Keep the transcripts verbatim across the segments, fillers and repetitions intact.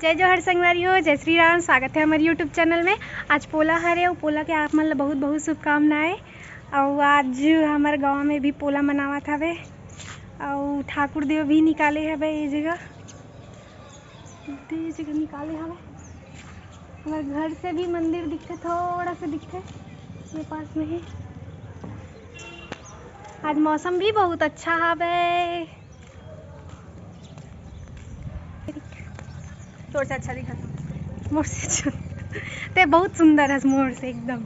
जय जोहार संगवारी हो, जय श्री राम। स्वागत है हमर YouTube चैनल में। आज पोला हरे, अउ पोला के आप मन ल बहुत बहुत शुभकामनाएं। अउ आज हमर गांव में भी पोला मनावत हवे, अउ ठाकुर देव भी निकाले हवे ये जगह, ये जगह निकाले हवे। हमर घर से भी मंदिर दिखथे, थोड़ा सा दिखथे ये पास में ही। आज मौसम भी बहुत अच्छा हवे। तोर से अच्छा दिखत हूँ। मोर से अच्छा। ते बहुत सुंदर हस मोर से एकदम।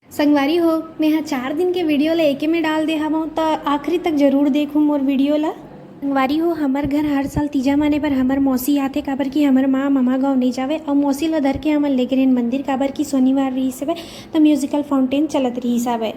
संगवारी हो, मेंहा चार दिन के वीडियो ल एके में डाल दे हवं, त आखिरी तक जरूर देखहू मोर वीडियो ल। संगवारी हो, हमर घर हर साल तीजा माने बर हमर मौसी आथे, काबर कि हमर माँ ममा गाँव नइ जावे, अउ मौसी ल धर के हमन लेगे रहेन मंदिर, काबर कि शनिवार रिहिस हवय, त म्यूजिकल फाउंटेन चलत रिहिस हवय।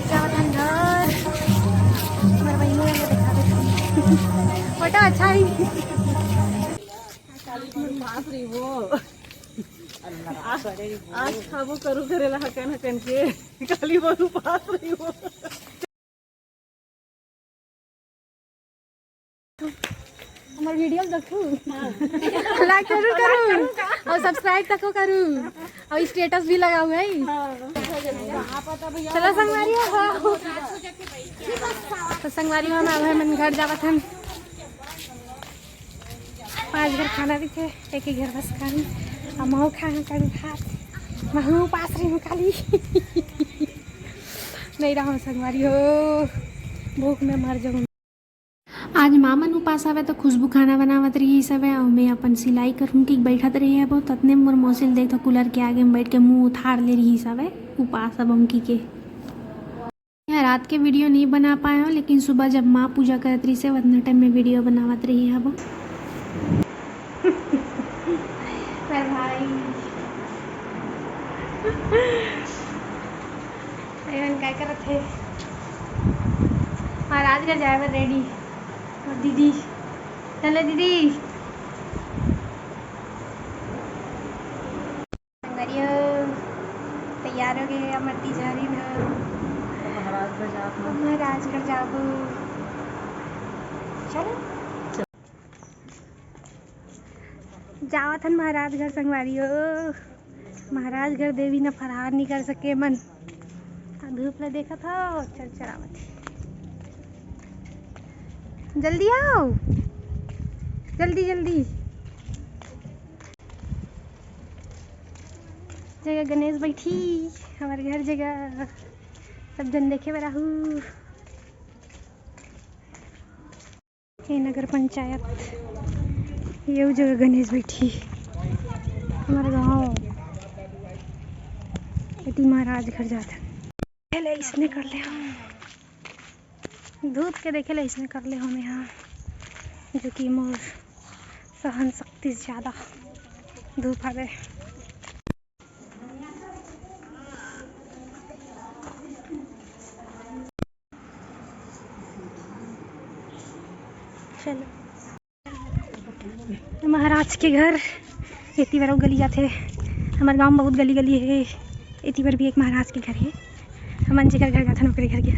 जावत हन घर। हमर बहिनी वाला दिखा देत हन। फोटो अच्छा है। काली बहू पास रही वो। आज, आज खाबो करू करेला हकन हकन के। काली बहू पास रही वो। हमर वीडियो देखू। लाइक जरूर करू अउ सब्सक्राइब तको करू अउ स्टेटस भी लगाऊ है। चला संगवारी हो। त संगवारी हो, हम अब हमन घर जावत हन। पांच घर खाना भी थे, एक ही घर बस खानी। अब महू खाना कभी भात, महू उपास रही हूँ खाली। नहीं रहो संगवारी हो, भूख में मर जाऊँ। आज माँ मन उपास हवय, त खुशबू खाना बनावत रहिस हवय, अउ मैं अपन सिलाई करहूँ कि बैठत रहे हबो, ततने मोर मौसी ल देखथव, कूलर के आगे में बैठ के मुंह उथार ले रहिस हवय, उपास हवय कि के। यहाँ रात के वीडियो नहीं बना पाए हो, लेकिन सुबह जब माँ पूजा करत रहिस हे, वतना टाइम में वीडियो बनावत रहे हबो। मेरे भाई। अरे मन काय करत हे? महाराजगढ़ जाए बर रेडी। और दीदी, चलो दीदी। संगवारी हो, तैयार हो गए अमरती झारी न। महाराजगढ़ जात हन। महाराजगढ़ जाबो। चलो। जावत हन महाराजगढ़ संगवारी हो। महाराजगढ़ देवी न फरहार नहीं कर सके मन। आ धूप ल देखत हो, चरचरावत हे। जल्दी आओ, जल्दी जल्दी। जगह गणेश बैठी, हमर घर जगह सब जन देखे बर आहू। ये नगर पंचायत, ये जगह गणेश बैठी, हमर गाँव। एती महाराज घर जात हन। पहले इसने कर ले हम। धूप के देखे ले इसने कर ले हमें यहाँ, जो कि मोर सहन शक्ति से ज्यादा धूप हवे। चलो। महाराज के घर एती बर अउ गली जाथे। हमर गांव में बहुत गली गली हे, एती बर भी एक महाराज के घर हे। हमन जेकर घर जाथन ओकरे घर के।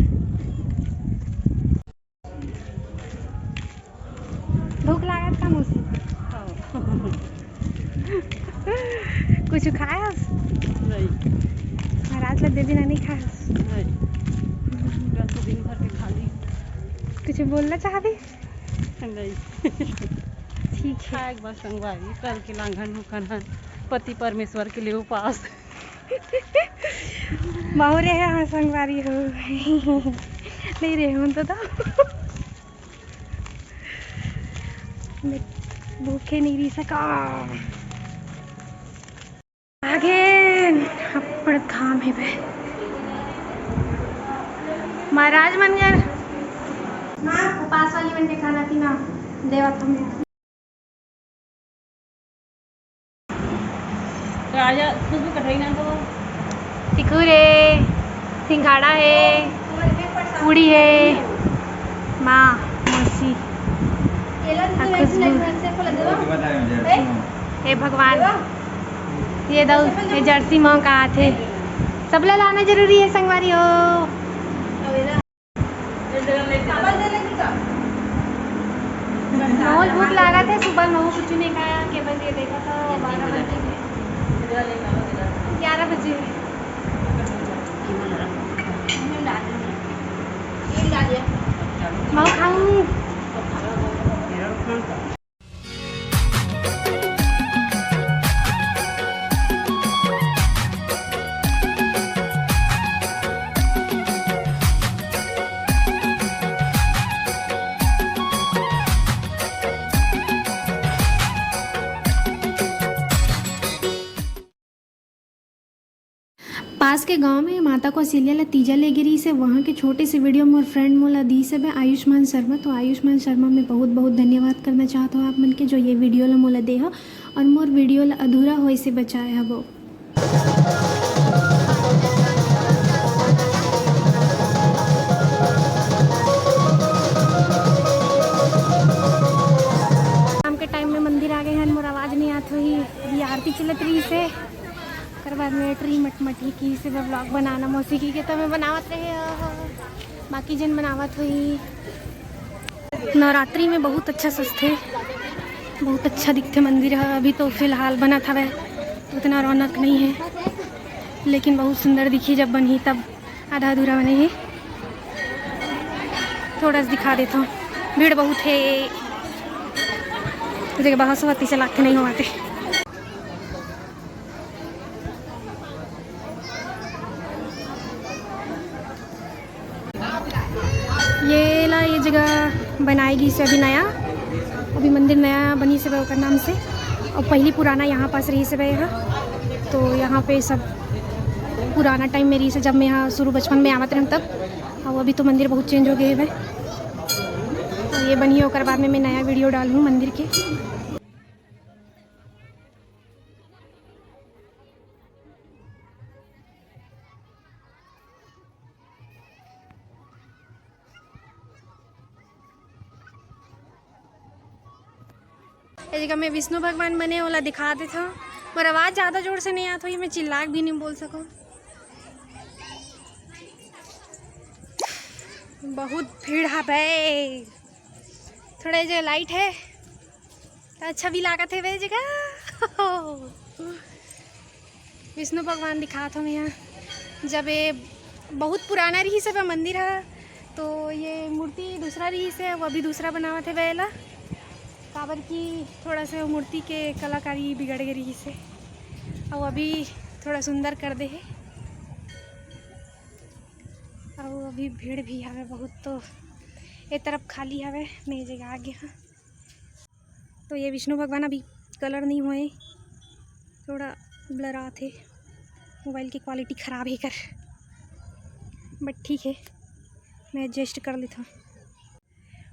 भूख लागत का मौसी? कुछ खायस? नहीं। महाराज ला देवी ना नहीं खायस? नहीं। कल तो दिन भर के खाली। कुछ बोलना चाहबे? नहीं। ठीक है। खाए के बाद संगवारी, कल के लांघन मुखन हन, पति परमेश्वर के लिए उपास। महू रहे हाँ संगवारी हो। नहीं रहे हूँ तो, तो। मैं भूखे नहीं रह सका। आगे अब्बड़ घाम हे बे। महाराज मन घर। उपास वाली मन के खाना पीना देवत हमें। तो आजा, खुशबू कटोरी ना दो। तिखुर हे, सिंघाड़ा हे, पूड़ी हे, माँ, मौसी, आ खुशबू। हे भगवान, ये दऊ, ये जर्सी माँ का आथे। सबला लाना जरूरी है संगवारी हो। बहुत भूख लागा थे, सुबह में कुछ नहीं खाया, केवल ये देखा था, बारह बजे, ग्यारह बजे। मैं खाऊं। पास के गांव में माता कौशल्या ला तीजा ले गे रहिस हे, वहाँ के छोटे से वीडियो मोर फ्रेंड मोला दीस हवे आयुष्मान शर्मा। तो आयुष्मान शर्मा, मैं बहुत बहुत धन्यवाद करना चाहत हूँ आप मन के, जो ये वीडियो ला मोला दे हो और मोर वीडियो ला अधूरा होए से बचाए हवो। शाम के टाइम में मंदिर आ गए हैं, मोर आवाज नहीं आत होही, अभी आरती चलत रहिस हे। ओकर बाद में टरी मटमटी की से व्लॉग बनाना मौसी की के तो मैं बनावत रहे हो, बाकी जन बनावत होही। नवरात्रि में बहुत अच्छा सजथे, बहुत अच्छा दिखथे मंदिर ह। अभी तो फिलहाल बनत हवय, उतना रौनक नहीं है, लेकिन बहुत सुंदर दिखी, जब बनही तब। आधा अधूरा बने हे, थोड़ा सा दिखा देता हूँ, भीड़ बहुत है। जगह बहुत सवती से लागथे, नहीं होवाथे। ये ला, ये जगह बनाए गिस हे अभी नया, अभी मंदिर नया बनिस हे ओकर नाम से, और पहली पुराना यहाँ पास रहिस हे। तो यहाँ पे सब पुराना टाइम में रहिस हे, जब मैं यहाँ शुरू बचपन में आवत रहेंव तब। और अभी तो मंदिर बहुत चेंज हो गए हे। तो ये बनी, ओकर बाद में मैं नया वीडियो डालूँ मंदिर के। ये जगह में विष्णु भगवान बने, ओला दिखा देथव। मोर आवाज ज्यादा जोर से नहीं आत होही, मैं चिल्ला के भी नहीं बोल सकूँ। बहुत भीड़ हवे। थोड़ा ये जगह लाइट है तो अच्छा भी लागत हे वे जगह। विष्णु भगवान दिखात हव यहाँ, जब ये बहुत पुराना रहिस हे मंदिर ह, तो ये मूर्ति दूसरा रहिस हे, वो अभी दूसरा बनावत हे वेला, काबर कि थोड़ा सा मूर्ति के कलाकारी बिगड़ गे रहिस हे, और अभी थोड़ा सुंदर कर दे हे। और अभी भीड़ भी हवे बहुत, तो ये तरफ खाली हवे, मैं ये जगह आ गया। तो ये विष्णु भगवान अभी कलर नहीं होए, थोड़ा ब्लर आत हे, मोबाइल की क्वालिटी ख़राब हे कर, बट ठीक है, मैं एडजस्ट कर लेता हूँ।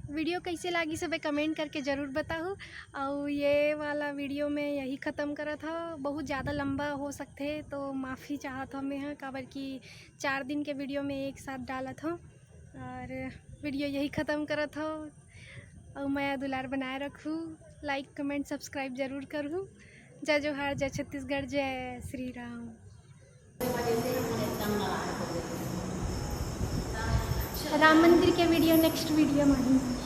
वीडियो कैसे लागी, सबे कमेंट करके ज़रूर बताहू। और ये वाला वीडियो मैं यही ख़त्म करत हव, बहुत ज़्यादा लंबा हो सकथे तो माफ़ी चाहत हव मैं ह, काबर कि चार दिन के वीडियो में एक साथ डालत हव। और वीडियो यही ख़त्म करत हव। अउ मया दुलार बनाए रखू, लाइक कमेंट सब्सक्राइब जरूर करहू। जय जोहार, जय छत्तीसगढ़, जय श्री राम। राम मंदिर के वीडियो नेक्स्ट वीडियो में आही।